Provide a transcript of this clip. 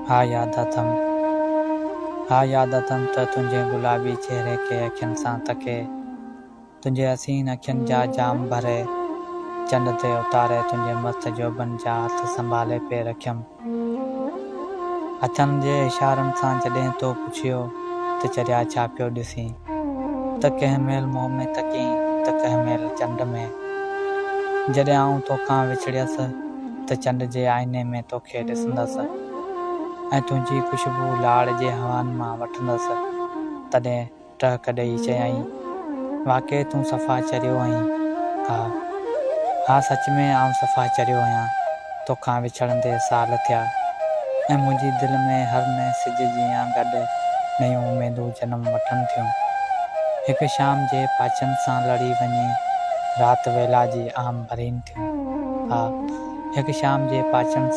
ها ياد اٿم. ها ياد اٿم ته تنهنجي گلابي چهري کي اکين سان تڪي، تنهنجي حسين اکين جا جام ڀري، چنڊ تي اتاري تنهنجي مست جوڀن جا هٿ سنڀالي پئي رکيم. هٿن جي اشارن سان جڏهن تو پڇيو ته چريا ڇا پيو ڏسين ته ڪنهن مهل مون ۾ تڪين ته ڪنهن مهل چنڊ ۾. جڏهن آئون توکان وڇڙيس ته چنڊ جي آئيني ۾ توکي ڏسندس ۽ تنهنجي خوشبو لاڙ جي هوائن مان وٺندس. تڏهن ٽهڪ ڏئي چيائين، واقعي تون صفا چريو آهين. ها. ها سچ ۾ آئون صفا چريو آهيان. توکان وڇڙندي سال ٿيا ۽ منهنجي دل ۾ هر نئين سج جيان گڏ نيون اميدون جنم وٺن ٿيون. هڪ شام جي پاڇن سان لڙي وڃي رات ويلا جي عام ڀرين ٿيون. ها. هڪ شام جي پاڇن سان.